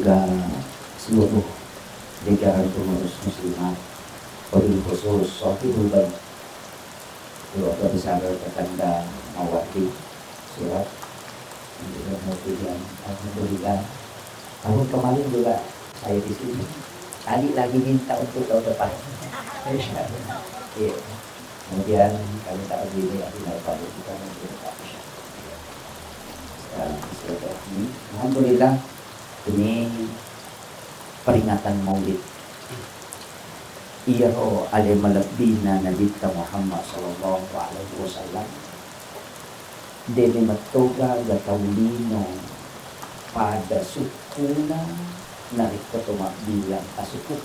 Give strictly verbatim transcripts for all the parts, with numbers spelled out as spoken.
Dan seluruh jajaran pengurus muslimat, wabil khusus Sohibul Bait, keluarga besar Kakanda Mawardi, sehat. Kemudian, alhamdulillah, tahun kemarin juga saya di sini. Tadi lagi minta untuk tahun depan. Insya Allah. Iya. Kemudian kami takzimi Abinal Fadil kita yang di depan, insya Allah. Iya. Sekarang silaturahmi. Alhamdulillah, ini peringatan Maulid. Iyaro ale malebbina Nabitta Muhammad sallallahu alaihi wasallam, de memettoga ga tau lino pada sukkuna narekko to mabbilang asukku.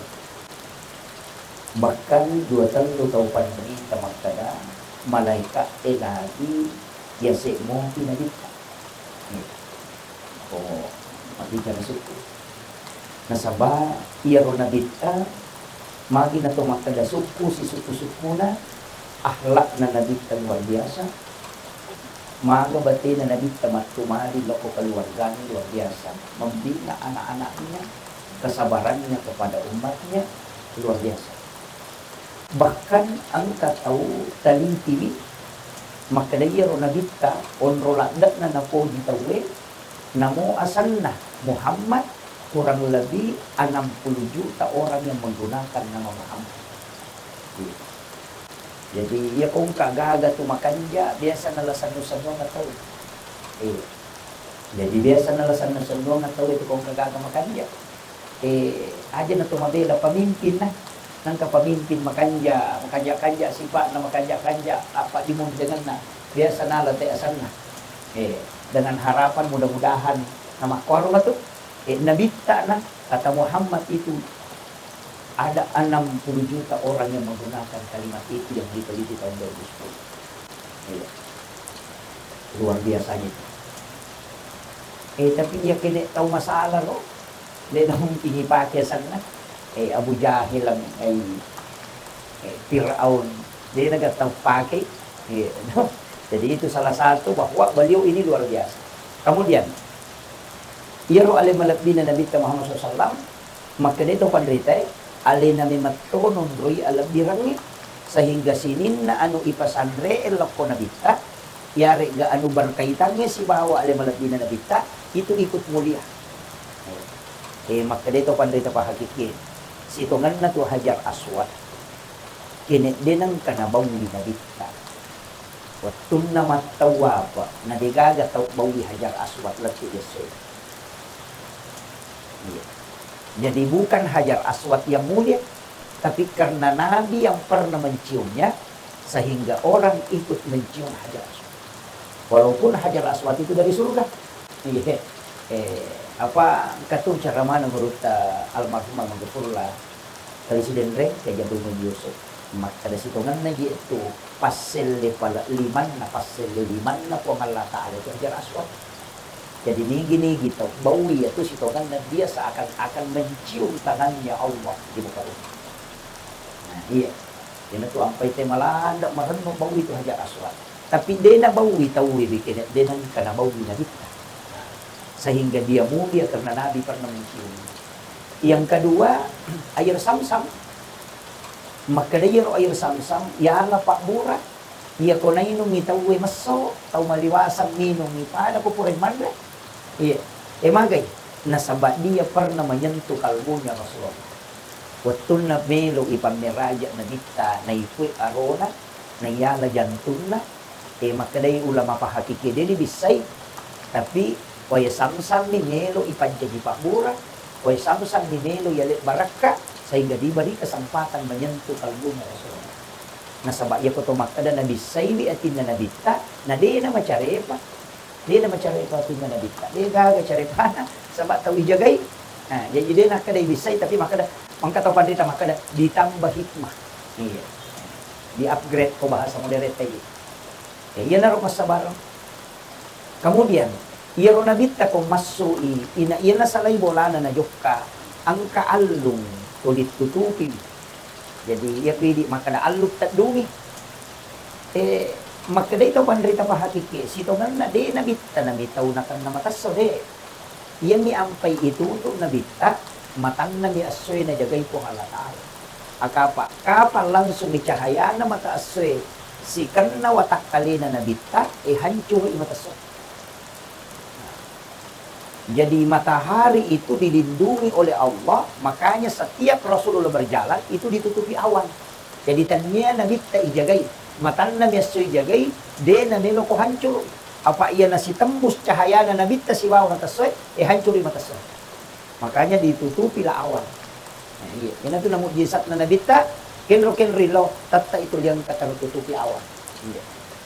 Bahkan dua tellu tau panrita makkeda, malaeka'e lagi yase' mopi Nabitta. Eh, ko mabbicara sukku. Nasaba iyaro Nabitta, magi nato makkeda sukku, sisukku-sukkuna, akhlakna Nabitta luar biasa, maga batena Nabitta mattumali lokko keluarganya luar biasa, membina anak-anaknya, kesabarannya kepada umatnya luar biasa. Bahkan engka tau talitiwi makkeda iyaro Nabitta onro ladde'na napoji tauwe, namo asenna Muhammad, kurang lebih enam puluh juta orang yang menggunakan nama Muhammad. Iya. Jadi, iya ko engka gaga tu makanja, biasa nala sennu-sennuanna tau. Iya. Jadi, biasa nala sennu-sennuanna tau itu ko engka gaga makanja. Eh, aja na to mabela pemimpin na. Nangka pemimpin makanja, makanja-kanja sipa'na, makanja-kanja apa dimundengenna. Biasa nala te asenna. Eh, dengan harapan mudah-mudahan namakkuaro matu. Eh, Nabitta na, kata Muhammad itu ada enam puluh juta orang yang menggunakan kalimat itu yang diteliti tahun dua ribu sepuluh. Iya. Luar biasanya itu. Eh, tapi iya kene tau masalah ro, de na mungkin ipake asenna. Eh, Abu Jahil, eh, eh, Fir'aun, de na ga tau pake. Iya. Jadi itu salah satu bahwa beliau ini luar biasa. Kemudian, iyaro ale malebbina Nabitta Muhammad sallallahu alaihi wasallam, makkedai to panritae, alena memetto nonroi alebbirengnge, sehingga sininna anu ipasanre'e lokko Nabitta, iyare'ga anu berkaitangnge sibawa ale malebbina Nabitta, itu ikut mulia. Eh, eh, makkedai to panrita pahakikie, sitongenna tu Hajar Aswad, kene de nengka nabaui Nabitta. Wettunna mattawwafa, na degaga tau baui Hajar Aswad lettu essoe. Iya. Jadi bukan Hajar Aswad yang mulia, tapi karena Nabi yang pernah menciumnya, sehingga orang ikut mencium Hajar Aswad. Walaupun Hajar Aswad itu dari surga. Iya. Eh, apa, engka tu ceramana gurutta almarhum Magufurla, Kali Sidenreng, Kiai Jabal Muhammad Yusuf. Makkeda sitongenna je tu passelle pale limanna, passelle limanna Puang Allah Ta'ala itu Hajar Aswad. Jadi nigi-nigi tau baui iyatu sitongenna dia seakan-akan mencium tangannya Allah di muka bumi. Nah, iya. Iyanatu ampai te maladde marennu baui tu Hajar Aswad. Tapi de nabaui tauwe, bikin de nengka nabaui Nabitta. Nah, sehingga dia mulia karena Nabi pernah mencium. Yang kedua, air Zamzam. Makkeda iyaro air Zamzam, yala pabbura. Iya ko nainungi tauwe messo, tau maliwasang minungi pada ko pura manre. Iya. E magai? Nasaba dia pernah menyentuh kalbunya Rasulullah. Wettunna melo ipammeraja Nabitta, naipue arona, naiyala jantunna, e, makkedai ulama pahakiki, de nibissai, tapi wae Zamzam ni melo ipancaji pabbura, wae Zamzam ni melo yale barakka, sehingga diberi kesempatan menyentuh kalbunya Rasulullah. Nasaba iyako to makkeda nabissaiwi atinna Nabitta, na de namacarepa. De namacarepa atinna Nabitta. De gaga carepana, saba tau ijagai. Nah, jadi de nakkeda ibissai, tapi makkeda, mangka tau panrita makkeda ditambah hikmah. Iya. Di-upgrade ko bahasa modern tadi. Ya, iyanaro kesabaran. Kemudian, iyaro Nabitta ko massu'i, ina-, iyana salai bolana najokka, engka allung tuli tutupi. Jadi, iya pidi makkeda allung teddungi. Eh, makkedai tau panrita pahakiki, sitongenna de Nabitta nami tau nakenna matesso, de. Iyami ampai itutu Nabitta, matannami essoe najagai Puang Allah Ta'ala. Akapa, kapang langsung i cahayana mata essoe sikenna watakkalena Nabitta, e, hancuru i mata essoe. Jadi matahari itu dilindungi oleh Allah, makanya setiap Rasulullah berjalan itu ditutupi awan. Jadi tennia Nabitta ijagai, matanna mi esso ijagai, de namelo ko hancuru. Apa iya nasitembus cahayana Nabitta sibawa mata essoe, e, hancuru i mata essoe. Makanya ditutupi la awan. Nah, iya. Ina tu na mujizatna Nabitta, kenro-kenro ilo, tetta itu liangka tertutupi awan. Iya.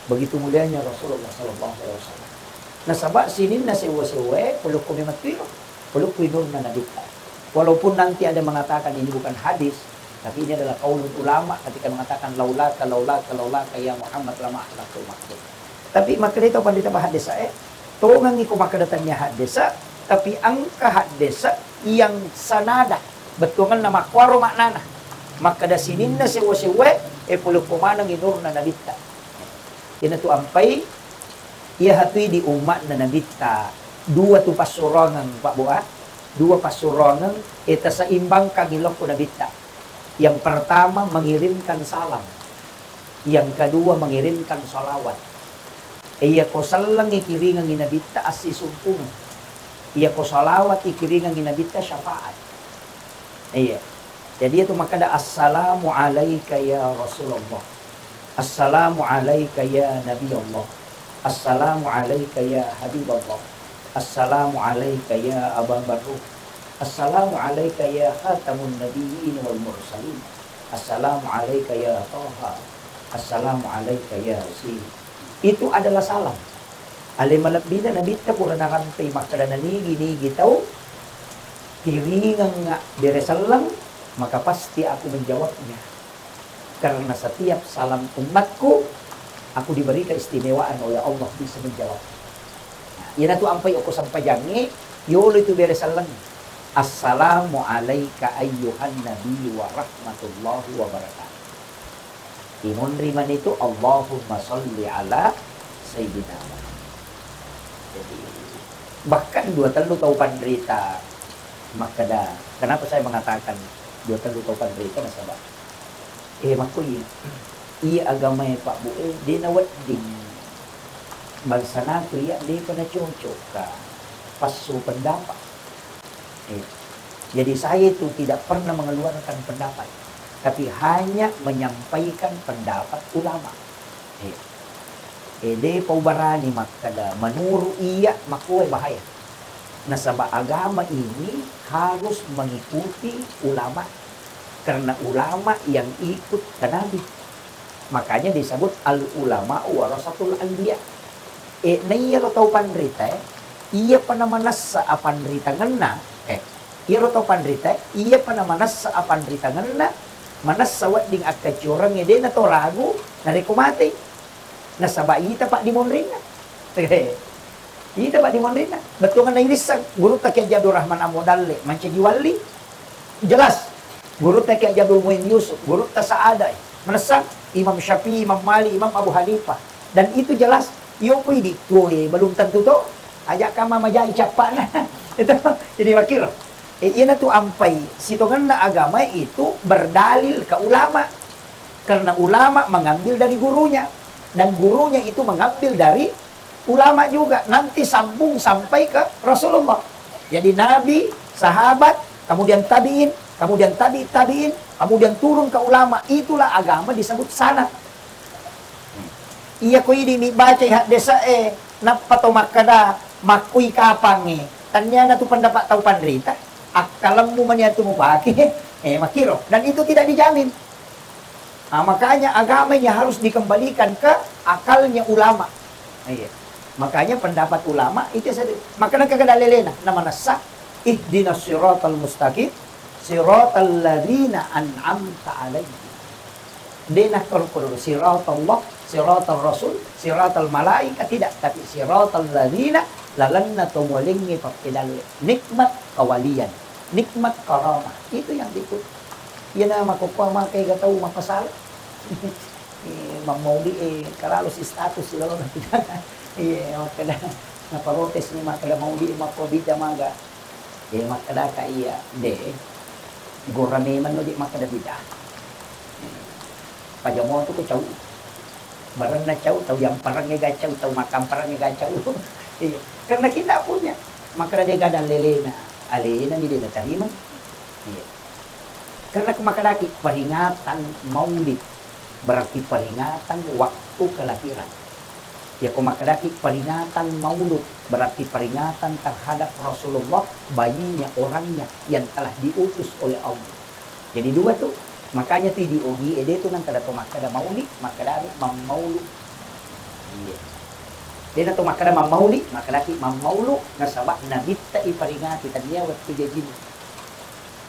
Begitu mulianya Rasulullah sallallahu alaihi wasallam. Nasaba sininna sewwa-sewwae, polokko memang tuiro, polokko inurna Nabitta. Walaupun nanti ada mengatakan ini bukan hadis, tapi ini adalah qaulul ulama ketika mengatakan, "Laulaka, laulaka, laulaka ya Muhammad lama akhlaqtul makhluk." Tapi makkeda to pandita ba haddesa e, tongengi ko makkeda tania haddesa, tapi engka haddesa yang sanada, bettuangenna makkuaro maknana. Makkeda sininna sewwa-sewwae, e, polokko maneng inurna Nabitta. Ina tu ampai, iya hatui di umma'na Nabitta, dua tu passuroangeng, Pak Bu, ah. Dua passuroangeng, e, taseimbangkangi lokko Nabitta. Yang pertama, mengirimkan salam. Yang kedua, mengirimkan salawat. E, iya ko sellengi kiringengi Nabitta, assisumpungeng. Iya ko salawat ikiringengi Nabitta, syafaat. Iya. Jadi itu makkeda, "Assalamu alaika ya Rasulullah. Assalamu alaika ya Nabi Allah. Assalamu alaika ya Habib Allah. Assalamu alaika ya Aba Barruh. Assalamu alaika ya khatamun nabiyyin wal mursalin. Assalamu alaika ya Taha. Assalamu alaika ya Yasin." Itu adalah salam. Ale malebbina Nabitta pura narampai makkeda nanigi-nigi tau, kiringengnga bere selleng, maka pasti aku menjawabnya. Karena setiap salam umatku, aku diberi keistimewaan oleh Allah bisa menjawab. Nah, iyanatu ampai okko sempajangnge, yolo itu bere selleng. Assalamu alaika ayyuhan nabi wa rahmatullahi wa barakatuh. Imunri manitu, Allahumma salli ala Sayyidina Muhammad. Jadi, bahkan dua tellu tau panrita makkeda, kenapa saya mengatakan dua tellu tau panrita, nasaba, eh, makko iya, iya agamae Pak Bu, eh, de nawedding bangsanaku iya depa nacocokka passu pendapat. Iya. Jadi saya itu tidak pernah mengeluarkan pendapat, tapi hanya menyampaikan pendapat ulama. Iya. Eh, depa ubarani makkeda, menurut iya, makkuwae bahaya. Nasaba agama ini harus mengikuti ulama, karena ulama yang ikut ke Nabi. Makanya disebut al ulama warasatul anbiya. Eh, na iyaro tau panrita, eh, iyapa namanessa apanritangenna, eh, iyaro tau panrita, eh, iyapa namanessa apanritangenna, manessa wedding akkaciorengnge, de nato ragu, narekko matei. Nasaba ita paddimonrinna. Ita paddimonrinna. Bettuangenna irisseng, gurutta Kiai Haji Abdul Rahman Ambo Dalle, mancaji walli, jelas. Gurutta Kiai Haji Abdul Muin Yusuf, gurutta Saadai, manessa Imam Syafi'i, Imam Malik, Imam Abu Hanifah. Dan itu jelas, iyo pui di tuoe, belum tentu to. Aja kama majai cappana. Itu, jadi wakil. Eh, iyanatu ampai, sitongenna agama itu berdalil ke ulama. Karena ulama mengambil dari gurunya, dan gurunya itu mengambil dari ulama juga, nanti sambung sampai ke Rasulullah. Jadi Nabi, sahabat, kemudian tabi'in, kemudian tabi' tabi'in, kemudian turun ke ulama, itulah agama disebut sanad. Iya ko idi mi bacai haddesa e, nappa to makkeda, makkui kapangnge, tanniana tu pendapat tau panrita, akkalemmu mani atu mupake, eh, makkiro. Dan itu tidak dijamin. Ah, makanya agama ini harus dikembalikan ke akalnya ulama. Iya. Makanya pendapat ulama itu saja. Makanya kagak ada lelena, nama nasa, ihdinas siratal mustaqim, siratal ladzina an'amta alaihim. Dena kalau perlu siratallah, siratal rasul, siratal malaika, tidak, tapi siratal ladzina, lalanna to mualengnge pappedalle. Nikmat kawalian, nikmat karamah, itu yang diikut. Iyana makkokkoe makkega tau mappasala. Eh, mammauli, eh, kalalu si status si laona. Iya, makkeda, naparotes ni makkeda mauli, makkobida maga. Eh, makkedaka iya, de, gora memang no je makkeda bid'ah. Eh, pajamoa tu ko cau. Barenna cau, tau jamparang ega cau, tau makkamparang ega cau. Iya. Karena kita punya. Makkeda de gadang lelena, alena mi de natarima. Iya. Karena ku makkedaki peringatan maulid, berarti peringatan waktu kelahiran. Ya, ku makkedaki peringatan maulud, berarti peringatan terhadap Rasulullah, bayinya, orangnya yang telah diutus oleh Allah. Jadi dua tu, makanya tu di ogi ede tu nang kada to makkeda maulid, makkedami mammaulu. Iya. Dena to makkeda mammauli, makkedaki mammaulu, nasaba nabitta iperingati tania wettu jajinna.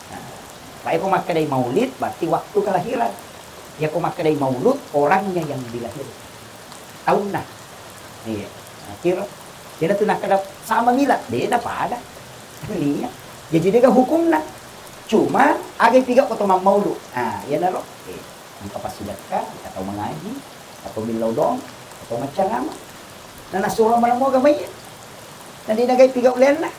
Nah, baik ko makkedai maulid, berarti waktu kelahiran. Ya ko makkedai maulud, orangnya yang dilahirkan. Taunna. Iya. Nah, kira. Dena tu nakkeda sama mila, dena pada. Iya. Jadi dega hukumna. Cuma aga piga ko to mammaulu. Nah, iyanaro. Eh, engka passidekka, engka tau mangaji, atau millau doang, atau maccarama. Na nasuro malemmoga maiya. Na de nagai piga ulenna.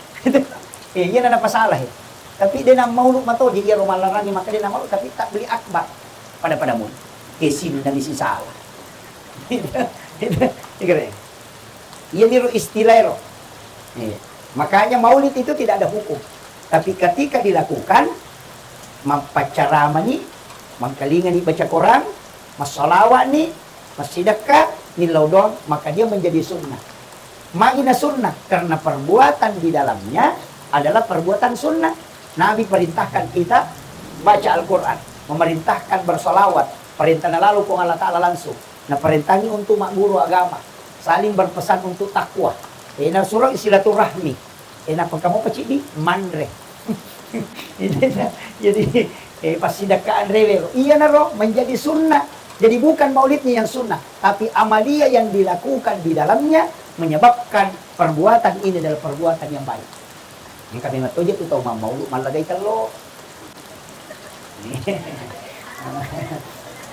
Eh, iya na napasala, eh. Tapi de nammaulu mato, jadi iyaro mallarangi maka de nammaulu, tapi tak beli akbar. Pada-pada mun. Kesinna misi salah. Iya, iya, iya. Iya niru istilah ero. Iya. Makanya maulid itu tidak ada hukum. Tapi ketika dilakukan, mappaccaramani, mangkalingani baca Quran, massalawani, massidekka, millau doang, maka dia menjadi sunnah. Magi na sunnah? Karena perbuatan di dalamnya adalah perbuatan sunnah. Nabi perintahkan kita baca Al-Quran, memerintahkan bersolawat, perintah lalu Puang Allah Ta'ala langsung. Naparentangi untuk magguru agama, saling berpesan untuk takwa. Eh, nasuro silaturahmi. Eh, nappa engka mopa ciddi manre. Jadi, eh, passidekkaan rewe. Iyanaro menjadi sunnah. Jadi bukan maulidnya yang sunnah, tapi amalia yang dilakukan di dalamnya menyebabkan perbuatan ini adalah perbuatan yang baik. Engka memang toje tu tau mammaulu mallagai tello.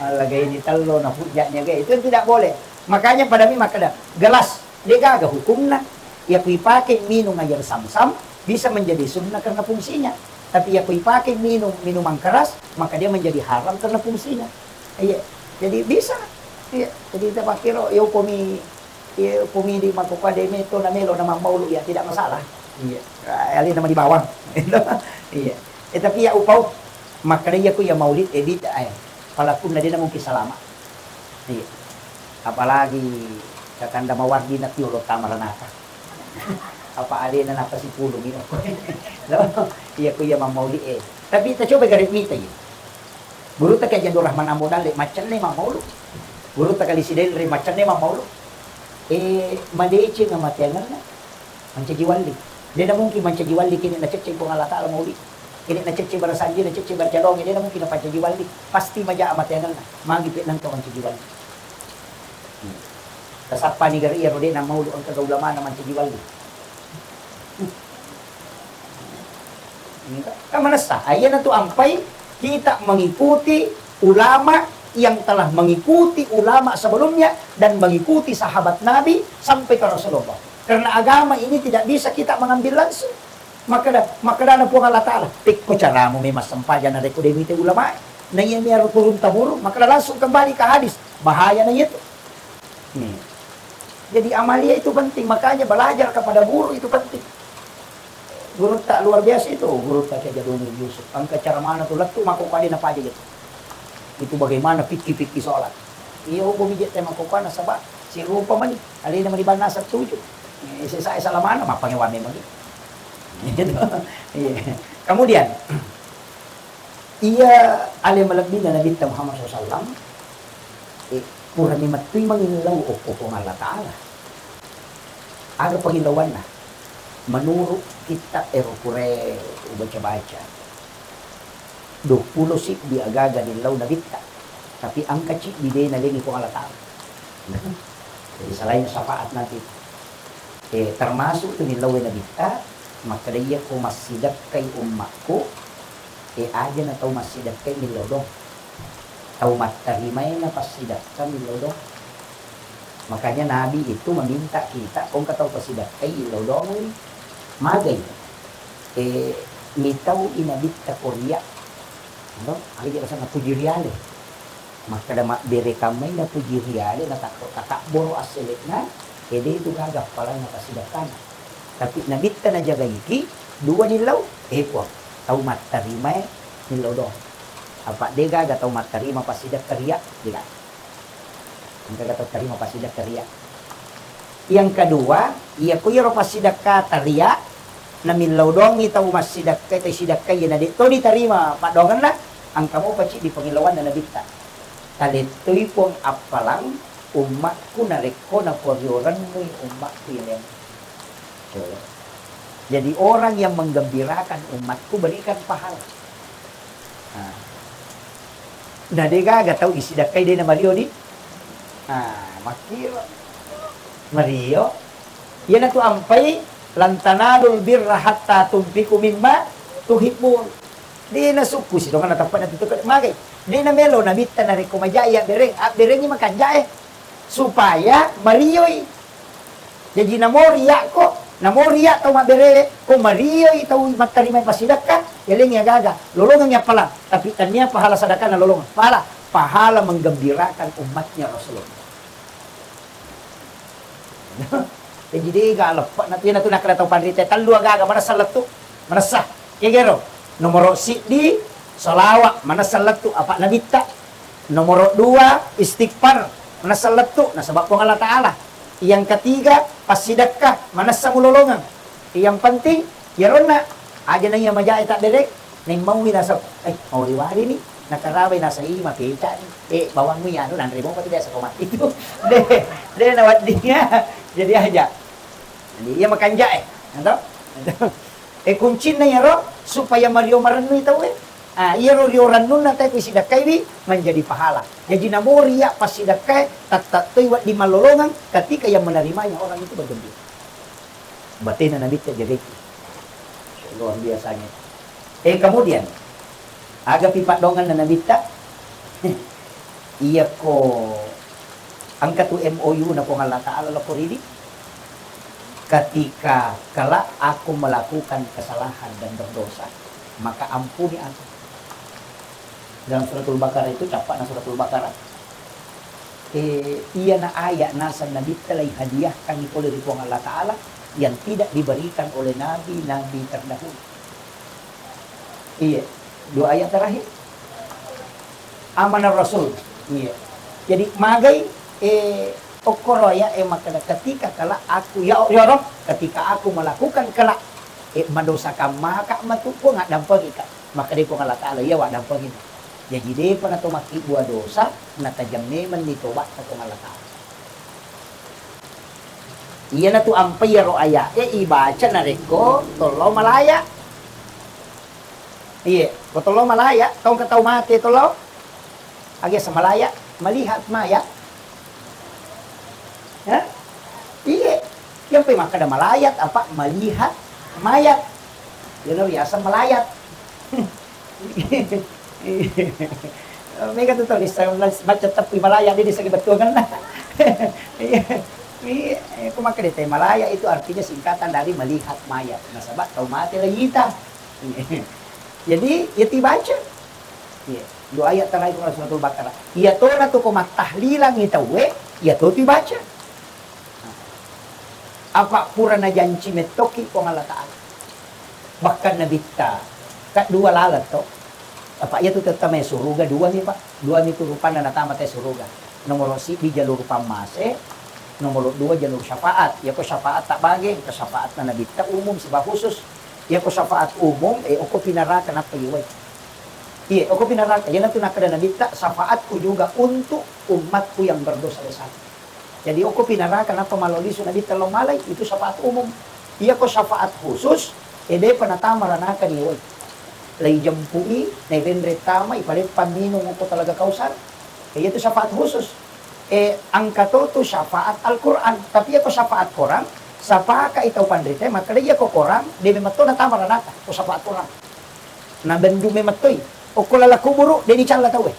Mallagai ni tello na hujjahnya ge. Itu tidak boleh. Makanya pada mi makkeda, gelas, de gaga hukumna. Ya ku ipake minum air zam-zam, bisa menjadi sunnah karena fungsinya. Tapi ya ku ipake minum minuman keras, maka dia menjadi haram karena fungsinya. Iya. Jadi bisa. Iya. Jadi kita pakai ro, ya upomi Iya, pumidi makkukua de metto na melo na mammaulu, ya tidak masalah. Iya. Ah, alena mani bawang. Iya. Eh, tapi ya upau, makkeda iya ku iya maulid, eh, bid'ah, eh. Palakunna de na mungkin salama. Iya. Apalagi kakanda mawardi na tiolo tamaranaka. Apa alena napasipulung ino. Iya ku iya mammaulid, eh. Tapi kita coba gare mita, iya. Gurutta Kiai Abdul Rahman Ambo Dalle, macenne mammaulu. Gurutta Kali Sidenre, macenne mammaulu. Eh, madeceng amateangenna, mancaji walli. Dena mungkin mancaji walli kene nacecce Puang Allah Ta'ala mauli. Kene nacecce barasanji, nacecce barcadonge, dena mungkin napancaji walli. Pasti maja amateangenna. Magi pe nengka mancaji walli. Hmm. Tasappa ni gare iya ro de nammaulu engka ga ulamana mancaji walli. Kan manessa, ah, iyanatu ampai kita mengikuti ulama yang telah mengikuti ulama sebelumnya dan mengikuti sahabat Nabi sampai ke Rasulullah. Karena agama ini tidak bisa kita mengambil langsung. Makkeda, makkedana Puang Allah Ta'ala, "Pekko caramu memang sempajang narekko de mite ulama." Na iya mi aro turun temurun, makkeda langsung kembali ke hadis. Bahaya na iya tu. Nih. Jadi amalia itu penting, makanya belajar kepada guru itu penting. Gurutta luar biasa itu, gurutta Kiai Jadoni Yusuf. Engka cara mana tu lettu makkokkoe de napaja gitu. Itu bagaimana fikih-fikih sholat. Iya, hukum ije te makkokkoe nasaba sirupa mani, alena mani banna setuju. Eh, sesa salamana mappangewa memang gitu. Iya. Kemudian, iya, ale malebbina Nabitta Muhammad sallallahu alaihi wasallam, eh, purani mettui mangillau okko Puang Allah Ta'ala. Aga pangillauanna? Menurut kitab ero pura ubaca-baca, duappulo siddi agaga nillau Nabitta, tapi engka ciddi de nalengi Puang Allah Ta'ala. Jadi selain syafaat nanti, eh, termasuk tu nillau Nabitta, makkeda iya ko massidekkai ummakku, eh, aja na tau massidekkai millau doang. Tau mattarimae na passidekka millau doang. Makanya Nabi itu meminta kita, ko engka tau passidekkai illau doang. Magai. Eh, mitau i nabitta ko ria, no? Aga je rasa napuji riale. Makkeda mabbere kammai napuji riale, natakko takabboro assele'na, ede itu gaga appalanna pasidakkana. Tapi nabitta najagaiki, dua nillau, eh, Puang, tau mattarimae nillau doang. Apa de gaga tau mattarima passidekka ria, de gaga. Engka tau tarima passidekka ria. Yang kedua, iya ko iyaro passidekka taria, namillau doangngi tau massidekka, tau sidekka iya na de to ditarima paddoangenna, engka mopa ciddi pangilauanna nabitta. Talettoi Puang appalang ummakku narekko naporio rennui ummakku iya laing. Coba. Jadi orang yang menggembirakan umatku berikan pahala. Nah. Nah, de gaga tau isidakkai de na mario di. Nah, makkiro. Mario. Iyanatu ampai, "Lan tanalul birra hatta tunfiqu mimma tuhibbun." De nasukku si tongana tappa na tutup magai. De namelo nabitta narekko majai abbereng, abberengi makanjae. Supaya marioi. Jaji namo riakko, namo riak tau mabberewe, ko marioi tau mattarima passidekka, yalengngi agaga, lolongengngi appalang, tapi tania pahala sadakana lolongeng. Pahala, pahala menggembirakan umatnya Rasulullah. Jaji dega leppa na tu, iyanatu nakkeda tau panrita tellu agaga manessa lettu. Manessa. Kegero. Nomoro siddi, salawat, manessa lettu, apa nabitta. Nomoro dua, istighfar, manessa lettu, nasaba Puang Allah Ta'ala. Yang ketiga, passidekka, manessa mulolongeng. Yang penting, yaronna, aja na iya majae tabbereng, nemmauwi nasab, eh, mau riwari ni, nakarabai nasai mapeca ni. Eh, bawangmu anu nanre mopa tu biasa ko mati tu. De, de naweddinga. Jadi aja. Jadi iya makanjae, atau? Eh, kuncinna iyaro supaya mario marennui tauwe. Ah, iyaro rio rennunna tauwe ku sidakkaiwi menjadi pahala. Jaji namo ria passidakkae, tatta toi wedding mallolongeng ketika yang menerimanya orang itu bergembira. Batena nabitta jagaki. Luar biasanya. Eh, kemudian, agapi paddoangenna nabitta? Iyako engka tu M O U na Puang Allah Ta'ala lako ridi, ketika kelak aku melakukan kesalahan dan berdosa, maka ampuni aku. Dalam Suratul Baqarah itu, cappa'na Suratul Baqarah. Eh, iyana ayat naseng nabitta lai hadiahkan pole ri Puang Allah Ta'ala yang tidak diberikan oleh nabi-nabi terdahulu. Iya, dua ayat terakhir. Amanah Rasul. Iya. Jadi, magai, eh, okkoro ya, eh, makkeda, "Ketika kelak aku, ya, ya Rabb, ketika aku melakukan kelak, eh, madosakan maka matu, Puang, addampengika." Makkedai Puang Allah Ta'ala, "Iya, waddampengina." Jaji, depa nato makkibbua dosa, natajang memenni tobatta Puang Allah Ta'ala. Iyanatu ampai iyaro aya'e ibaca narekko tollo malaya. Iye, ko tollo malaya, tongka tau mate tollo. Agi asa malaya, melihat mayat. Ya? Iye, iyampai makkeda malayat, apa melihat mayat. Iyana riaseng malayat. Mega tu tau dissa baca teppi malaya, de disseng bettuangenna. Iya. Iya, eh, ko makkeda te malaya itu artinya singkatan dari melihat mayat. Nasaba tau mate le yita. Jadi, ya tibaca. Iya, dua ayat terakhir Suratul Baqarah. Iya tona tu ko mattahlilangi tauwe, iya to tibaca. Apa pura najanci mettoki Puang Allah Ta'ala. Bahkan Nabitta, ka dua laleng to. Apa iya tu tette mai suruga dua mi, Pak. Dua mi tu rupanna natama te suruga. Nomoro siddi jalur pammase, nomoro dua jalur syafaat. Iya ko syafaat tabbage, ke syafaatna Nabitta umum siba khusus. Iya ko syafaat umum, eh, okko pinaraka nappa iwai. Iya, okko pinaraka. Iyanatu nakkeda Nabitta, syafaatku juga untuk umatku yang berdosa besar. Jadi, okko pinaraka nappa malo lisu Nabitta lao malai, itu syafaat umum. Iya ko syafaat khusus, e depa natama ranaka ni wai. Lai jempui, nai renre tama, ipaleppa minung okko talaga Kausar. E, iya tu syafaat khusus. E, engka to tu syafaat Al-Quran. Tapi iya ko syafaat korang, sapaka i tau panrita, makkeda iya ko korang, de memang to natama ranaka, ko syafaat korang. Nabendu memettoi. Okko laleng kuburu, de dicalla tauwe.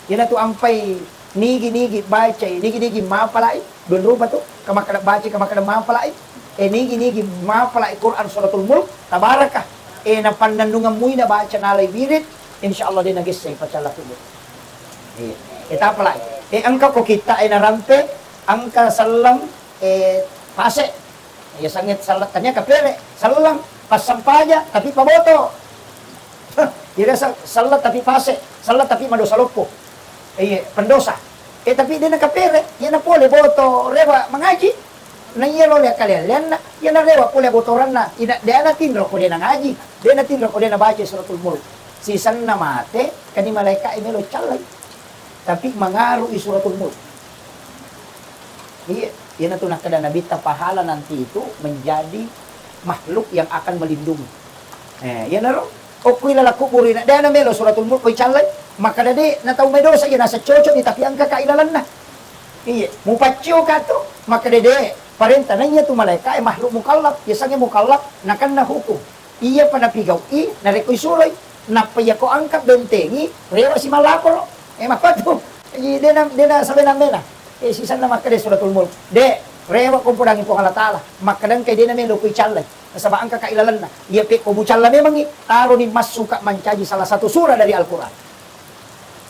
Iyanatu ampai nigi-nigi bacai, nigi-nigi mapalai, dua rupa tu, kamakkeda bacai, kamakkeda mapalai. Eh, nigi-nigi mapalai Quran Suratul Mulk, Tabaraka. Eh, napannennungeng mui nabaca nalai wirid, insya Allah de' nagesseng pacalla kubur. Iya. Eh, tapalai. Eh, engka ko kitta, eh, narampe, engka selleng, eh, pase. Iya, sangit selleng, tania kapere, selleng, passempaja, tapi paboto. Iya, sel-, selleng tapi pase, selleng tapi madosa loppo. Iya, pendosa. Eh, tapi de' nakapere, iya napole boto, rewa mangaji. Na iyaro le kaleallianna, iya narewa pole botoranna, ina de' natinro ko de' nangaji, de' natinro ko de' nabaca Suratul Mulk. Sisenna mate, kani malaeka e melo callai. Tapi mangaru'i Suratul Mulk. Iya, iyanatu nakkeda Nabitta pahala nanti itu menjadi makhluk yang akan melindungi. Eh, iyanaro, okkui laleng kuburu ina, de' namelo Suratul Mulk ko icallai, makkeda de' natau madosa iya naseng cocok ni, tapi engka ka ilalenna. Iya, mupaccio ka tu, makkeda de', parenta naiya tu malaeka e makhluk mukallaf, yasengnge mukallaf, nakenna hukum. Iya pa napigau'i, narekko isuroi, nappa iyako engka bentengi, rewa si mallaporo. Eh, makkua tu, i, de' na, de' na sabena mena. Eh, sisenna makkeda Suratul Mulk, de', rewa ko podangi Puang Allah Taala, makkeda engkai de' namelo ko icallai. Nasaba engka ka ilalenna. Iya pekko mucalla memangngi, taroni massuka mancaji salah satu surah dari Al-Quran.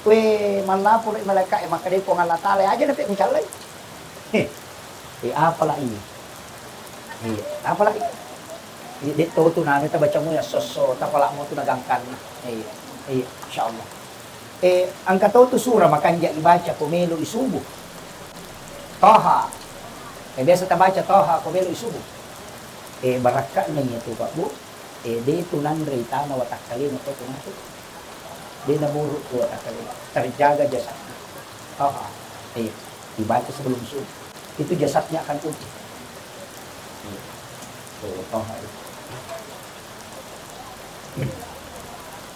Kue mallaporo i malaeka e, makkeda Puang Allah Taala, aja na pe mucallai. Heh. Eh, apala iya? Iya, apala iya? Iya, de' to tu nanu tabaca mu ya sosso, tapala mu tu nagangkanna. Iya, iya, insya Allah. Eh, engka to tu surah makanja ibaca ko melo i subuh. Toha. Eh, biasa tabaca Toha ko melo i subuh. Eh, barakka'na iya tu, Pak Bu. Eh, de' tu nanre i tana watakkalena ko tu mate. De' namuru tu watakkalena. Terjaga jasadnya. Toha. Eh, dibaca sebelum subuh. Itu jasadnya akan putih. Iya. Tuh, Toha itu.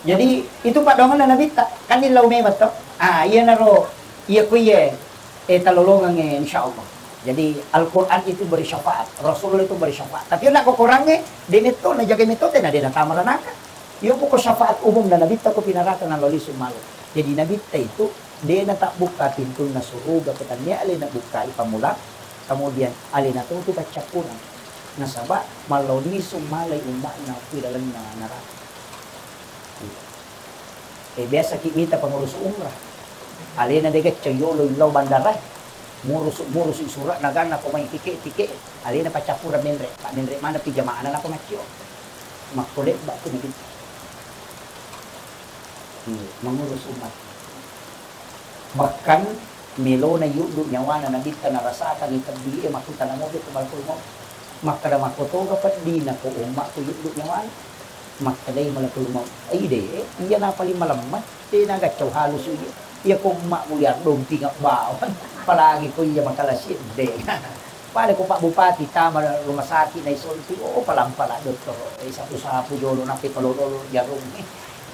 Jadi, itu paddoangenna Nabitta, kan illau memang to. Ah, iyanaro, iya ku iye, eh, talolongengnge, insya Allah. Jadi, Al-Quran itu beri syafaat, Rasulullah itu beri syafaat. Tapi nak kokorangnge, de' metto, najaga metto, tena de' natama ranaka. Iyo poko syafaat umum na Nabitta ko pinarata nalao lisu malai. Jadi, Nabitta itu, de' natabbukka pintunna suruga ko tania alena bukkai pammula, kemudian alena to tu paccappureng. Nasaba mallao lisu malai umma'na ku ilalenna naraka. Eh, biasa ki mita pengurus umrah. Alena de' gacco yolo illau bandara. Murusu-, murusu surat naganna ko mai tike-tike. Alena paccappureng menre. Pa menre mana pi jamaahna nako maccio. Makko lebba tu Nabitta. Iya, mengurus umat. Bahkan melona yuddu nyawana Nabitta narasakangi peddi e makkuta namopi ko malakul maut. Makkeda makkotoga peddina ko ummakku yuddu nyawana. Makkedai malakul maut, "Ai de, iya na paling malemma, de nagaccau halusu iya. Iya ko ummakmu yaddompinga bawang, apalagi ko iya makalasi de." Pada ko Pak Bupati tama rumah sakit naisonti, oh, palang-palang dottoro, eh, sapu-sapu jolo, nappi palo-lolo jarung.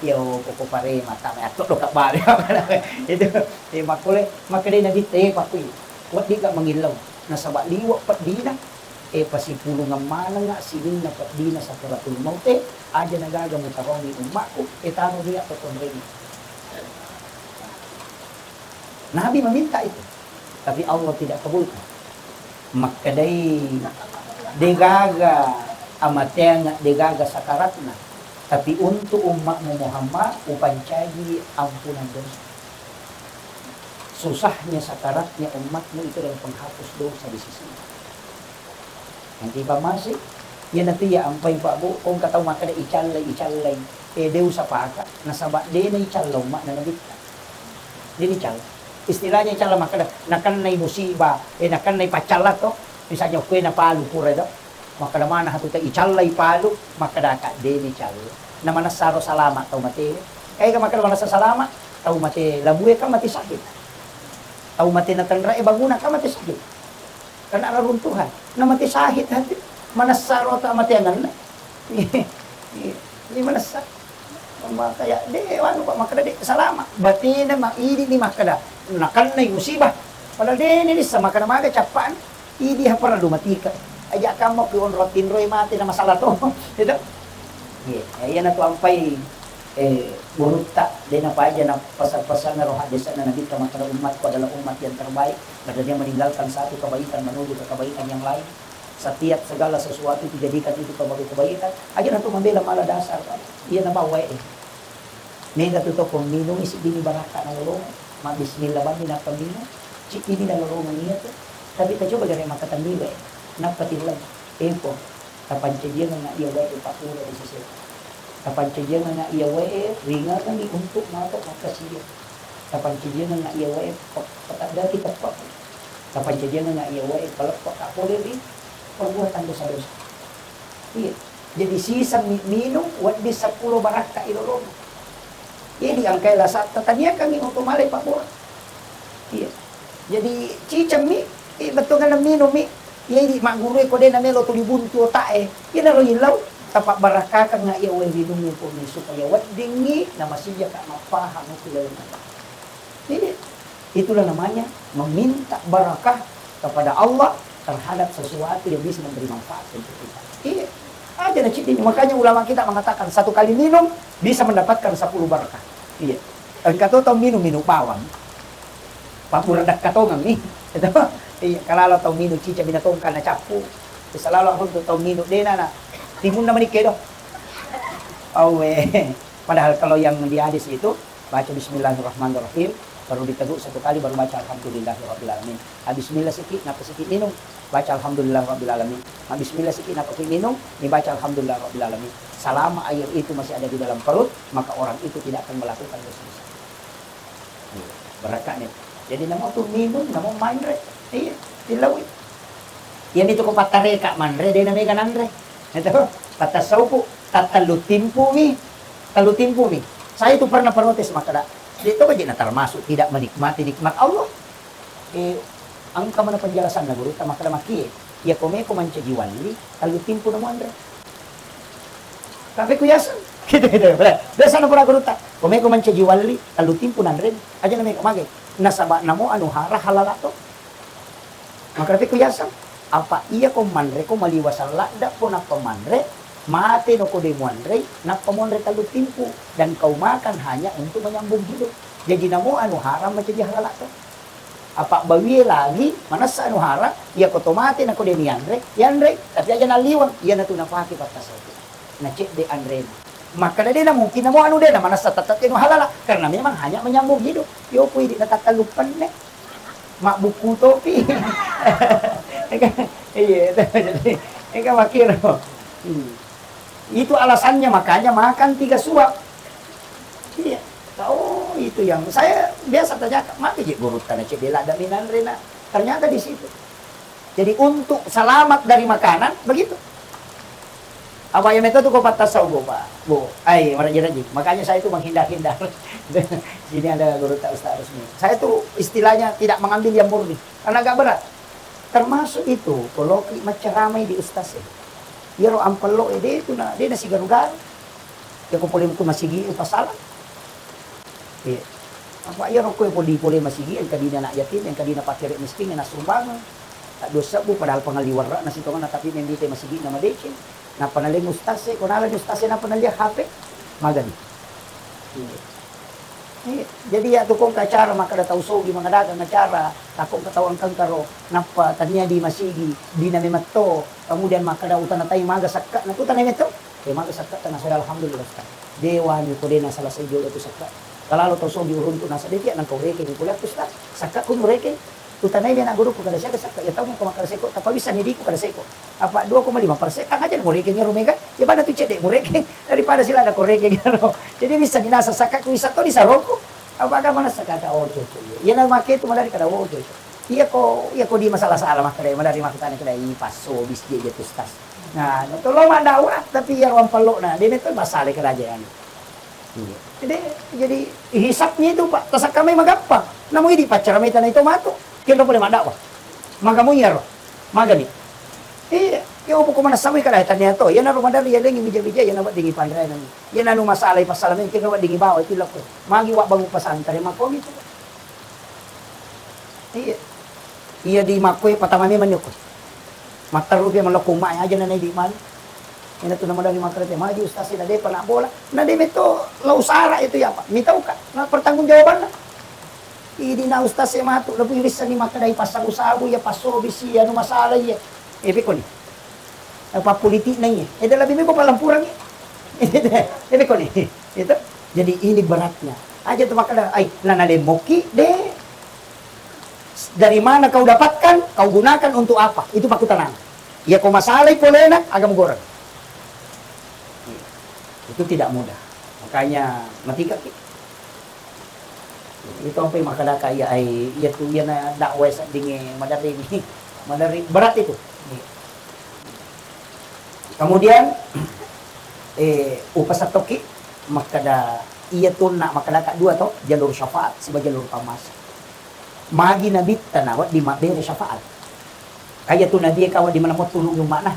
Iyo, poko parema tama atto doka bale. Itu, eh, makkole, makkedai Nabitta, eh, pakkui, weddikka mangillau. Nasaba liwe peddina, eh, pasipulungeng manengnga sininna peddina sakaratul maute, aja nagaga mutarongi ummakku, eh, taro nia to konrengi. Nabi meminta itu, tapi Allah tidak kabulkan. Makkedai, degaga amateang, degaga sakaratna, tapi untuk ummakmu Muhammad, upancaji ampunan dosa. Susahnya sakaratnya umatmu itu adalah penghapus dosa di sisi. Nanti pamase, iyanatu iya ampai Pak Bu, ko engka tau makkeda icallai, icallai. Eh, de usapaka, nasaba de naicalla umma'na Nabitta. De nicalla. Istilahnya icalla makkeda, nakennai musibah, eh, nakennai paccalla to. Misalnya, kue napalu pura do. Makkeda mana hatu ta icallai palu, makkedaka de nicalla. Na manessaro salama tau mate. Kaega makkeda manessa salama, tau mate labue kan mate sahit. Tau mate natenra'e banguna kan mate sahit. Kena reruntuhan. Na mate sahit hati. Manessaro ta mate anganna. Ini manessa. Makaya de wanu, Pak, makkeda de salama. Batena ma idi ni makkeda nakennai musibah. Padahal de ni nissa makkeda maga cappa'na. Idi ha parellu matika. Aja kamma pi onro tinroi mate na masalah to. Itu. Iya, iyanatu ampai, eh, gurutta de napaja na pasal-pasalna ro hadisna Nabitta makkeda umatku adalah umat yang terbaik. Karena dia meninggalkan satu kebaikan menuju ke kebaikan yang lain. Setiap segala sesuatu itu jadikan itu kebaikan. Aja' na tu mabela mala dasar, Pak. Iya na bawa, eh. Mega tu toko minung isi dini barakka' na lolong. Ma bismillah bani nappa minung. Cik ini na lolong iya tu. Tapi ta coba gare maka taniwe. Nappa tilang. Eko. Tapancajiang na iya wae pakkura di sese. Tapancajiang na iya wae ringangengi untuk mato makkasiwiang. Tapancajiang na iya wae pe-, petaddaki teppa. Tapancajiang na iya wae paleppa ka pole ri perbuatan dosa-dosa. Iya. Jadi siseng mi-, minung wedding seppulo barakka ilolongeng. Iya diangkai lasa tataniakangi untuk malai pabbura. Iya. Jadi cicemmi, eh, bettuanna minummi. Iya idi maggurue ko de namelo tuli buntu otak e. Iyanaro illau, tapabbarakkakeng iya wae rinungnge pole supaya weddingngi namasijaka mappahang ku laleng. Jadi, itulah namanya meminta barakah kepada Allah terhadap sesuatu yang bisa memberi manfaat untuk kita. Iya. Aja na ciddini. Makanya ulama kita mengatakan satu kali minum bisa mendapatkan sepuluh barakah. Iya. Engka to tau minum, minum bawang. Pabbura dakka tongeng mi. Itu. Iya, kalalo tau minum cica bina tongka na cappu. Bisa lalo aku tu tau minum dena na. Timunna menikah do. Awe. Padahal kalau yang di hadis itu, baca bismillahirrahmanirrahim, baru diteguk satu kali, baru baca alhamdulillahirabbil alamin. Ah, bismillah siki, napa siki minum, baca alhamdulillahirabbil alamin. Ah, bismillah siki, napa ki minum, ni baca alhamdulillahirabbil alamin. Selama air itu masih ada di dalam perut, maka orang itu tidak akan melakukan dosa besar. Iya, barakka ni. Jadi namo tu minum, namo manre. Iya, tilawi. Iyami tu ko pattareka manre, de na mega nanre. Itu, pattassauku, tattellu timpu mi. Tellu timpu mi. Saya itu pernah protes makkeda, de to baje na termasuk tidak menikmati nikmat Allah. Eh, engka mana penjelasanna gurutta makkeda makkie. Iya ko meko mancaji walli, tellu timpu na muanre. Tapi ku yaseng. Gitu, gitu. Biasa na pura gurutta. Ko meko mancaji walli, tellu timpu nanre. Aja na meko mage. Nasaba namo anu hara halala to. Makkeda ku yaseng, apa iya ko manre ko maliwa salladda ko nappa manre, mate no ko de muanrei, nappa muanre tellu timpu, dan kau makan hanya untuk menyambung hidup. Jadi namo anu haram menjadi halal to. Apa bawie lagi manessa anu haram, iya ko to mate na ko de nianre, yanre, tapi aja naliweng, iya natu napake pattasaku. Na cedde anrena. Makkeda de na mungkin namo anu de na manessa tette anu halala, karena memang hanya menyambung hidup. Yo kui di na tattellu penne. Mabbukku topi. Ega, iya, jadi, ega makkiro. Hmm. Itu alasannya makanya makan tiga suap. Iya. Oh, itu yang saya biasa tanyakan, maka je gurutta na cedde ladda minanre na. Ternyata di situ. Jadi untuk selamat dari makanan, begitu. Apa iya metto tu ko pattasau, Bu, Pak? Bu, ai, maraji-raji. Makanya saya itu menghindar-hindar. Sini ada gurutta Ustaz Rusmi. Saya tuh istilahnya tidak mengambil yang murni, karena agak berat. Termasuk itu, ko loki maccaramai di ustaz e. Iyaro ampello e de tu na, de na sigaru-garu. Iya ko pole ku masigi e pasala. Iya. Apa iyaro ko pole, pole masigi, engka dina anak yatim, engka dina fakir miskin, na sumbang. Tak dua sebbu, padahal pengali warra'na sitongenna, tapi membite masigi na madeceng. Nappa naleng ustaz e, ko naleng ustaz e, nappa nalia H P, magani. Iya. Iya. Jadi iya tu kongka acara makkeda tau sogi mangadagang acara, takko engka tau engka-engka ro, nappa tania di masigi, dina memetto, kemudian makkeda utana tai maga sakka, na tu tanai metto. Ke maga sakka tana soda, alhamdulillah ustaz. Dewa ni ko dena salah sai jolo tu sakka. Kalalo tau sogi uruntu nasa de kia nangka urekeng ko lihat ustaz. Sakka ku urekeng. Utanai mi anak gurukku kada siaga sakka, iya tau mako makkada seko, tappa wissani diku kada seko. Apa dua koma lima persen, kan aja murekeng ero mega, iya bana tu cedde murekeng, daripada sila ada korekeng ero. Jadi wissani nasa sakka ku wissa to di sarongku. Apa aga manessa kata, oh, cocok, iya. Iya na make tu madari kada, oh, cocok. Iya ko, iya ko di masalah-salah makkada, madari makkutana kada, i passo bis je je tu stas. Nah, no to lo maddawa, tapi iya ruang pello na, de metto masalah kada aja anu. Iya. Jadi, jadi hisabnya itu, Pak, tasakka mai magampang. Namu idi paccara mai tanai to matu. Kenro pole maddawa. Magamu iyaro. Magani. Iya, iya opo ko manassawi kada tania to. Iya naro madari iya lengi bija-bija iya nawa dingi panrena. Iya nanu masalah pasal mai kenro dingi bawa itu lako. Magi wa bangun pesantren mako gitu. Iya. Iya di makkue patama memang ni okko. Matteru pi mallakko umma aja na naidi mani. Ina tu namadari makkeda te, magi ustaz e na depa na bola. Na de metto lau sara itu ya, Pak. Mitauka. Na pertanggungjawabanna. Idi na ustaz e matu, lebih bisa ni makkeda i passabu-sabu iya, passobisi iya, anu masalah iya. Eh, pekoni. Pappolitik na iya. Eda lebih meko palampurangi. Ede koni. Itu. Jadi ini beratnya. Aja tu makkeda, ai, nana lemmoki de. Dari mana kau dapatkan, kau gunakan untuk apa? Itu pakutanana. Iya ko masalai polena, aga mugoreng. Itu tidak mudah. Makanya matika ki. Itu ampai makkadaka iya, ai, iya tu, iya na dakwah seddinge maderri ni. Maderri berat itu. Kemudian, eh, upasattoki makkada iya tu na makkadaka dua to, jalur syafaat siba jalur pammase. Magi nabitta na wedding mabbere syafaat. Kaya tu nabi ka wedding maneng tulungi umma'na.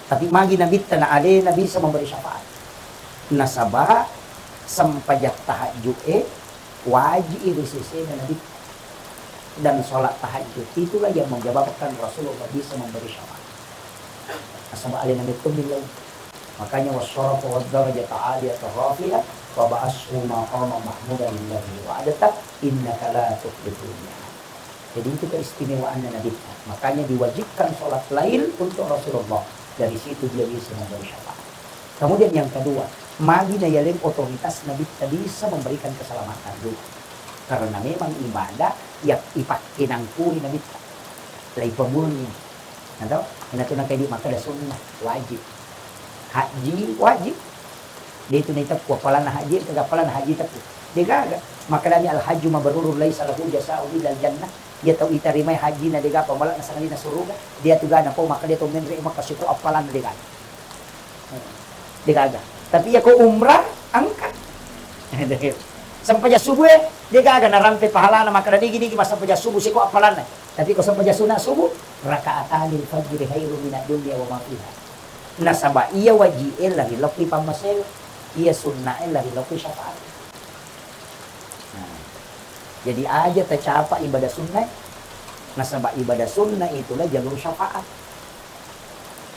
Tapi magi nabitta na alena bisa memberi syafaat. Nasaba sempajang tahajud e wajib ri sesena nabitta. Dan sholat tahajud itulah yang menyebabkan Rasulullah bisa memberi syafaat. Nasaba alena metto millau. Makanya wasyarafa wad darajata aliyata rafi'ah wa ba'ashu maqama mahmudan alladzi wa'adta innaka la tukhliful mi'ad. Jadi itu keistimewaannya Nabi. Makanya diwajibkan sholat lail untuk Rasulullah. Dari situ dia bisa memberi syafaat. Kemudian yang kedua, magi na yaleng otoritas Nabitta bisa memberikan keselamatan juga. Karena memang ibadah yang ipakkenangkuri Nabitta. Lai pemurni. Atau, ina tu nakaidi makkeda sunnah, wajib. Haji wajib. De tu naiteppu appalanna haji, engka appalanna haji teppu. De gaga. Makkedani al hajju mabrurun laisa lahu jasa'un illal jannah. Iya tau itarimai hajina de gaga pamala na sangadina suruga. Dia tu gana po makkeda to menre makka siko appalanna de gaga. De gaga. Tapi iya ko umrah, engka. Sempajang subuh e, de gaga narampe pahalana makkeda nigi-nigi massempajang subuh siko appalanna. Tapi ko sempajang sunat subuh, raka'atanil fajri khairum minad dunya wa ma fiha. Nasaba iya wajib e lari lokki pammaseo, iya sunnah e lari lokki syafaat. Nah, jadi aja tacapa ibadah sunnah, nasaba ibadah sunnah itulah jalur syafaat.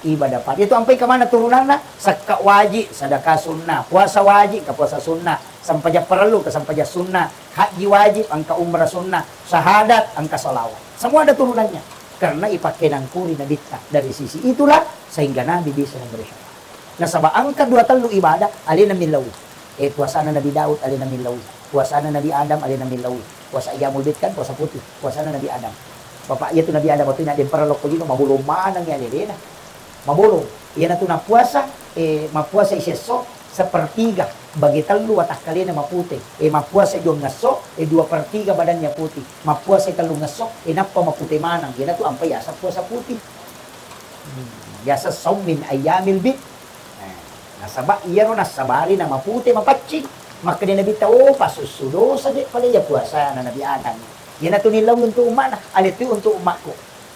Ibadah fardhu itu ampai kemana turunanna? Sekka wajib, sedekah sunnah, puasa wajib, ka puasa sunnah, sempajang parellu, ka sempajang sunnah, haji wajib, engka umrah sunnah, syahadat, engka salawat. Semua ada turunannya. Karena ipakkenangkuri Nabitta. Dari sisi itulah sehingga Nabi bisa memberi syafaat. Nasaba engka dua tellu ibadah alena millau. Eh, puasana Nabi Daud alena millau. Puasana Nabi Adam alena millau. Puasa Ayyamul Bid kan puasa putih. Puasana Nabi Adam. Bapak iya tu Nabi Adam waktu ini ada yang pernah lokko lino mabolong maneng ya lelena. Mabolong. Iyanatu nappuasa, eh, mappuasa isi esso sepertiga, bagi tellu watakkalena mapute. Eh, mappuasa dua ngesso, eh, dua per tiga badannya putih. Mappuasa tellungesso, eh, nappa mapute maneng. Iyanatu ampai yaseng puasa putih. Hmm, biasa saum min ayyamil bid. Nah, nasaba iyaro nassabari na mapute mapaccing. Makkeda Nabitta, "Oh, pasussu dosa de pale iya puasana Nabi Adam. Iyanatu nillau untuk umma'na, ale tu untuk umma'ku."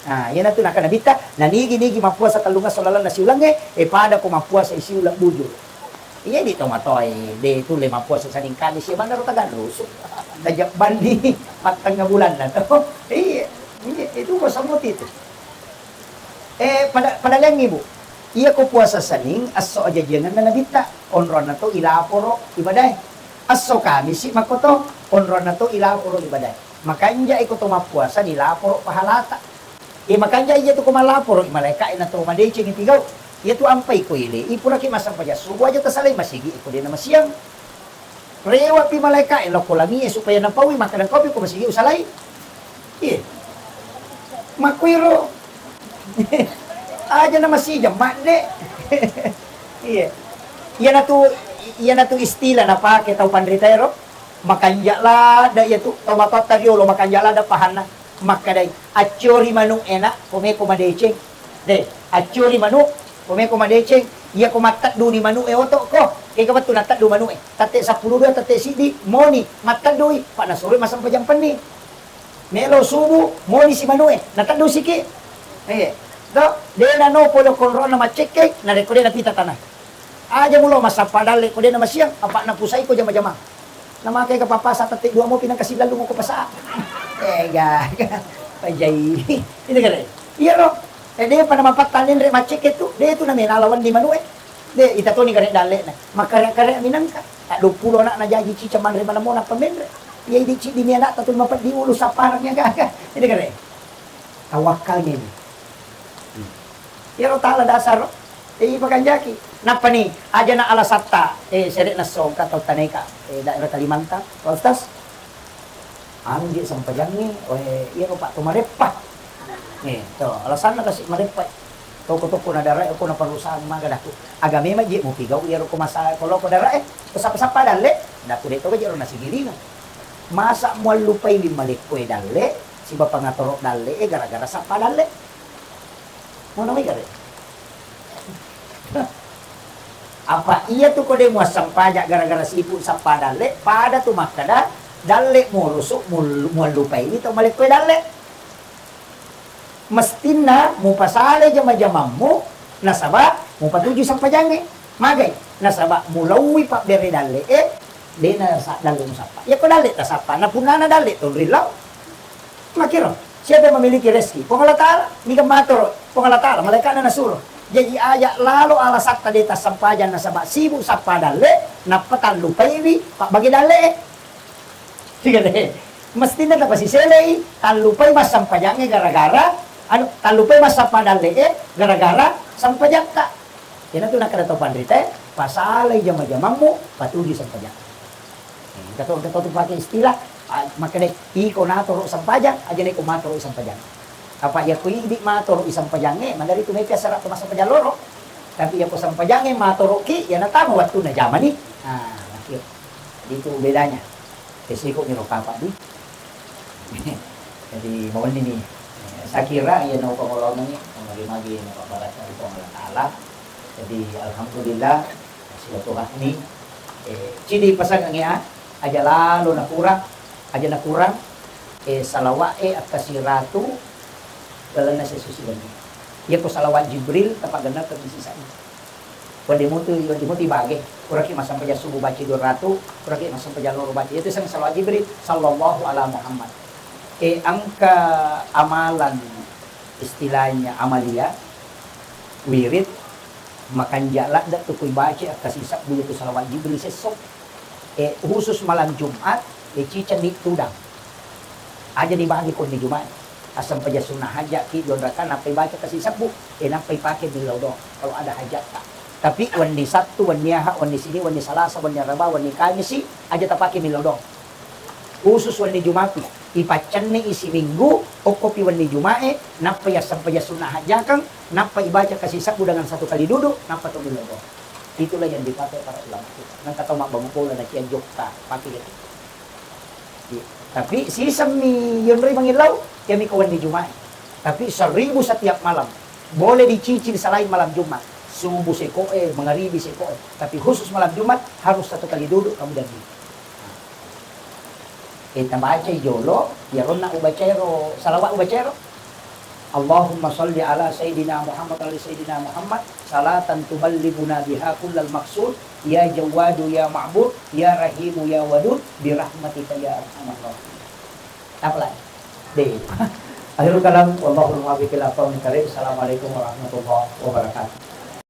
Nah, iyanatu nakkeda Nabitta, "Nanigi-nigi mappuasa tellungesso lalenna siulengnge, eh, pada ko mappuasa siuleng bujur." Iya di tomatoae, de tulle mappuasa Senin Kamis, ya maneng ro Tagallusu. Gajah bandi, mattengnga bulanna to. Iya, iya, itu ko semut itu. Eh, pada, pada lengngi, Bu. Iya ko puasa Senin, esso ajajiangenna Nabitta, onronna to ilaporo ibadae. Esso Kamisi makko to, onronna to ilaporo ibadae. Makanja iko to mappuasa nilaporo pahalata. Iya makanja iya tu ko malaporo malaeka na to madeceng tigau. Iya tu ampai ko ile, ipuraki massempajang subuh aja tasalai masigi iko de na masiang. Rewe'pi malaeka'e lao ko langi'e supaya napaui, makkeda, "Engkapi ko masigi usalai." Iye. Makkuiro. Aja na masijang madde. Iye. Iyanatu, iyanatu istilah napake tau panritaero. Makanja ladde iyatu, tau matoatta riolo makanja ladde pahanna. Makkedai, "Acciori manu'e, Nak, ko meko madeceng." De, acciori manu, ko meko madeceng, iya ko mattedduni manu'e oto'ko, kega wettu natteddu manu'e, tette seppulo dua, tette siddi, moni, matteddui, pa nasuroi massempajang penni. Melo subuh, moni si manu'e, nateddu siki. Eh, to, de nano pole konrona maccekke, narekko de napita tanah. Aja mulo massappa dalle ko de namasiang, apa napusai ko jama-jama. Namakai ka papasa tette dua mopi nangka silallu mo ko pasa. Eh, ga, ga. Pajai. Ini kare. Iya lo. Eh, de pada mapatta lenre maccekke tu, de tu namena lawan di manu eh. De, ita toni kare dalle na. Makare-kare minangka. Tak dua puluh anak na jaji cica manre mana mo na pamenre. Iya, idi cidi mi anak tatu mapeddi ulu saparang ya gaga. Ini kare. Tawakkalnya ini. Hmm. Iyaro tala dasar, Eh, ipakanjaki. Nappani, ajana alasatta, eh, sere'na songka tau taneka, eh, daerah Kalimantan, Pak Ustaz. Anu je sempajangnge, eh, iyaro Pak to mareppa. Eh, to, alasanna kasi mareppa. Toko-toko na darae ko na perusahaan maga daku. Aga memang je mupigau iyaro ko masa ko loko darae, ko sappa-sappa dalle, daku de to je ro nasigilinga. Masa muallupai wi malekko e dalle, siba pangatoro dalle e gara-gara sappa dalle. Mono mega de. Apa iya tu ko de muassempajang gara-gara sibuk sappa dalle, pada tu makkeda dalle murusu mul-, muallupai wi to malekko e dalle. Mestinna mupasalai jama-jamammu nasaba mupatuju sempajangnge. Magai? Nasaba mulauwi pabbere dalle'e, de nasa dalle musappa. Iyako dalle tasappa, na punnana dalle tonri lao. Makiro, siapa yang memiliki rezeki? Puang Allah Ta'ala. Niga matoro Puang Allah Ta'ala, malaikatna nasuro. Jaji aja lalo alasatta de tassempajang nasaba sibuk sappa dalle, nappa tallupaiwi pabbage dalle'e. Tiga de. Mestinna tapasiselei, tallupai massempajangnge gara-gara, anu, tallupai massappa dalle'e gara-gara sempajatta. Iyanatu nakkeda tau panritae, pasalai jama-jamammu, patuju sempajang. Eh, engka to, engka to tu pake istilah, ah, makkeda, iko natoro sempajang, aja na iko matoro sempajang. Apa iya ko idi matoro i sempajangnge, madari tu mepi asara tu massempajang loro. Tapi iya ko sempajangnge matoro ki, iya natama wattunna jamani. Ah, makiro. Jadi itu bedanya. Resiko ni ro kapa di. Jadi, mauni ni. Eh, saya kira iya nau pangolongan ni, magi-magi nau pabbarakka ri Puang Allah Ta'ala. Jadi, alhamdulillah, silaturahmi. Eh, cidi pasangan ya, aja lalo nakurang, aja nakurang, eh, salawat, eh, akkasi ratu, lalenna sesusi wenni. Iya ko salawat Jibril, tapagennal ke sisa ini. Wedding mutu, wedding mutu ibage. Puraki massempajang subuh baca dua ratu, puraki massempajang loro baca. Itu sang salawat Jibril, sallallahu ala Muhammad. Eh, engka amalan, istilahnya amalia, wirid, makanja ladde tu kui baca, akkasi sabbu itu salawat Jibril sesso. Eh, khusus malam Jumat, eh, ciceng ni tudang. Aja dibagi ko ni Jumat. Assempajang sunnah hajat ki dua rakaat, nappa ibaca kasi sabbu, eh, nappa ipake millau doang kalau ada hajatta. Tapi wenni Sabtu, wenni Ahad, wenni Senin, wenni Salasa, wenni Araba, wenni Kamisi, aja tapake millau doang. Khusus wenni Jumat, ipaccenni isi minggu, okkopi wenni Jumae, nappa yassempajang sunnah hajakeng, nappa ibaca kasi sabbu dengan satu kali duduk, nappa to millau doang. Itulah yang dipakai para ulama kita. Nang kata mak bangun bola na kian jokka, pakai gitu. Iya. Tapi sisemmi yonroi mangillau, iyami ko wenni Jumae. Tapi seribu setiap malam. Boleh dicicil selain malam Jumat. Subuh sekoe, mangaribi sekoe. Tapi khusus malam Jumat harus satu kali duduk kamu dan dia. Eh, tabacai jolo, iyaronna ubacaero, salawat ubacaero. Allahumma salli ala Sayyidina Muhammad wa ala Sayyidina Muhammad, salatan tuballighuna biha kullal maqsud, ya Jawwadu ya Ma'bud, ya Rahimu ya Wadud, bi rahmatika ya arhamar rahimin. Apa lagi? Deh. Akhirul kalam, wallahul muwaffiq ila aqwamit thariq. Assalamualaikum warahmatullahi wabarakatuh.